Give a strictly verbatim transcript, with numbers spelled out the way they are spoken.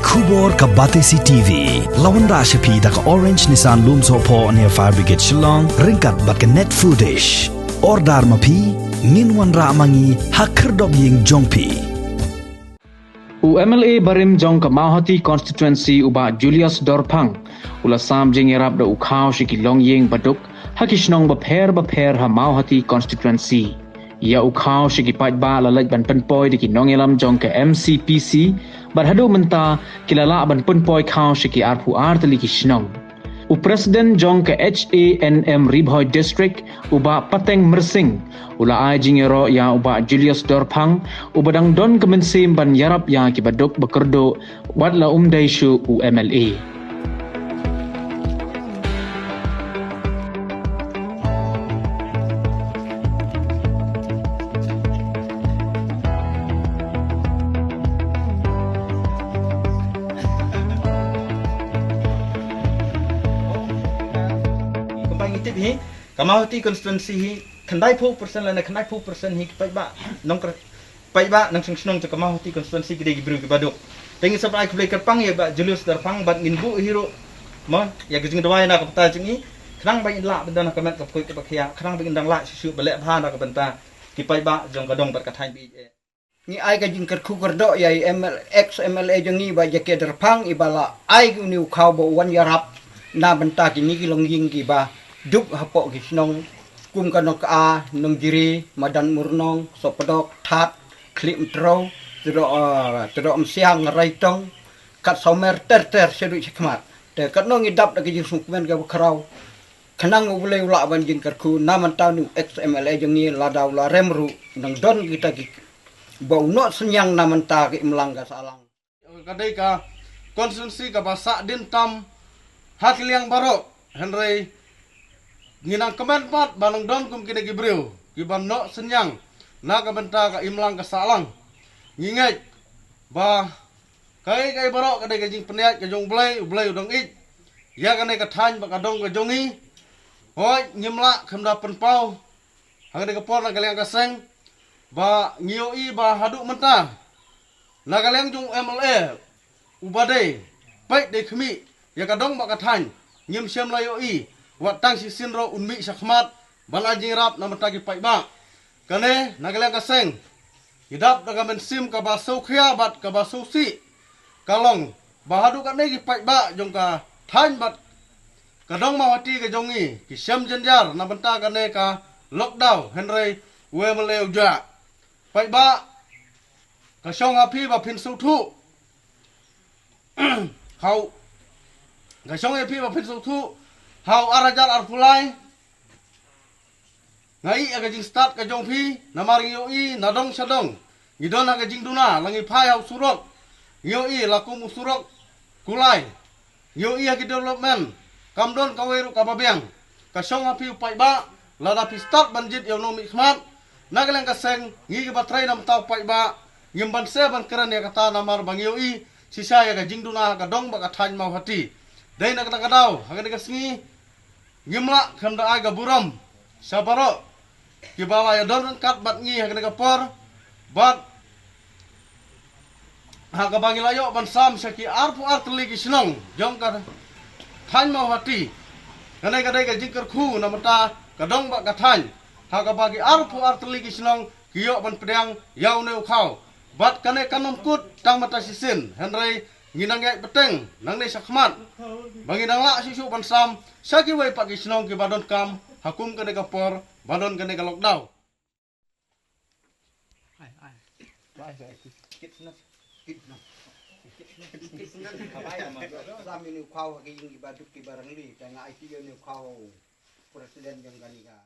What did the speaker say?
Khubor ka Batesi T V. La wanrah sha phi da ka Orange Nissan Lumsohphoh near Fire Brigade Shillong, ryngkat bad ka Net Foodish. Order ma phi, ngin wanrah ma ngi ha khyrdop ïing jong phi. U M L A barim jong ka Mawhati Constituency u Bah Julius Dorphang u la sam jingïarap da u khaw sha ki longïing baduk ha ki shnong bapher bapher ha Mawhati Constituency. Ïa u khaw sha ki paidbah la leit ban pynpoi da ki nongïalam jong ka M C P C, bad haduh mynta ki la lah ban pynpoi khaw sha ki arphew ar tylli ki shnong. U President jong ka H A N M Ri Bhoi District, u Bah Pateng Myrsing, u la ai jingïaroh ïa u Bah Julius Dorphang, uba dang don ka mynsiem ban ïarap ïa ki baduk bakyrduh, wat la um dei shuh u M L A. Kumba ngi tip hi, ka Mawhati constituency hi, khyndai phew percent lane khyndai phew percent hi ki paidbah nongkyr-, paidbah nongshong shnong jong ka Mawhati constituency ki dei ki briew ki baduk. Te ngin sa ai khublei kyrpang ïa Bah Julius Dorphang bad ngin buh hi ruh, mo, ïa ka jingduwai na ka bynta jong i, khnang ba ngin lah ban don ha ka met ka pyrkhat ka bakhiah, khnang ba ngin dang lah shuh shuh ban leh bha na ka bynta ki paidbah jong ka dong bad ka thaiñ ba ïeit. Ngi ai ka jingkyrkhu kyrdoh ïa i M L, ex M L A jong ngi Bah Jake Dorphang, iba la ai une u khaw ba u wan ïarap na bynta kine ki longïing kiba duk hapoh ki shnong kum ka Nongkha, Nongjri, Madan Murnong, Sohpdok, Thad, Khlieh Mtrew, Tdoh, eh, Tdoh Msiang, Raitong, Kat Sawmer, ter ter shaduh shakhmat. Te katno ngi dap da ka jingsngewkmen kaba khraw. Khnang U Blei u lah ban jingkyrkhu na bynta une u ex M L A jong ngi, lada u la rem ruh nang don kita ki ba u noh synñiang na bynta ka imlang ka sahlang. Ka dei ka constituency kaba sah dien tam ha ki liang baroh, hynrei ngi nang kmen pat ba nang don kum kine ki briew kiba noh synñiang na ka bynta ka imlang ka sahlang. Ngi ngeit ba kaei kaei baroh ka dei ka jingpynïaid ka jong U Blei, U Blei u dang ïeit ïa kane ka thaiñ bad ka dong ka jong ngi. Hooid, ngim lah kham da pynpaw ha kane ka por na ka liang ka seng ba ngi ïohi ba haduh mynta na ka liang jong u M L A uba dei peit dei khmih ïa ka dong bad ka thaiñ, ngim shym la ïohi, wat tang shisien ruh un mih shakhmat ban ai jingïarap na bynta ki paidbah. Kane na ka liang ka seng ngi dap da ka mynsiem kaba sngewkhia bad kaba sngewsih. Ka long ba haduh katne ki paidbah jong ka thaiñ bad ka dong Mawhati ka jong ngi ki shem jynjar na bynta kane ka lockdown, hynrei u M L A u jah. Paidbah, ka shong ha phi ba phin sngewthuh. Hau, ka shong ha phi ba phin sngewthuh. Hau ar hajar arphew lai. Nga ïeh ïa ka jingstad ka jong phi, namar ngi ïohi na dong sha dong ngi don ha ka jingduna, la ngi phai ha u surok ngi ïohi la kum u surok kulai. Ngi ïohi ha ki development kam don kawei ruh kaba biang. Ka shong ha phi u paidbah, lada phi stad ban jied ïa u nongmihkhmat na ka liang ka seng, ngi kiba trei na bynta u paidbah ngim banse ban kren ïa kata namar ba ngi ïohi shisha ïa ka jingduna ha ka dong bad ka thaiñ Mawhati. Dei na kata ka daw ha kane ka sngi ngim lah kham da ai ka burom sha baroh kiba la ïadon ryngkat bad ngi ha kane ka por, bad ha kaba ngi la ïoh ban sam sha ki arphew ar tylli ki shnong jong ka thaiñ Mawhati. Kane ka dei ka jingkyrkhu na bynta ka dong bad ka thaiñ, ha kaba ki arphew ar tylli ki shnong ki ïoh ban pdiang ïa une u khaw. Bad kane kan ym kut tang mynta shisien, hynrei ngi nang ïaid bteng nangne shakhmat ba ngi nang lah shuh shuh ban sam sha kiwei pat ki shnong kiba donkam ha kum kane ka por ba don kane ka lockdown. Sam ïa une u khaw ha ki ïing kiba duk kiba rangli, te nga aiti ïa une u khaw president jong kane ka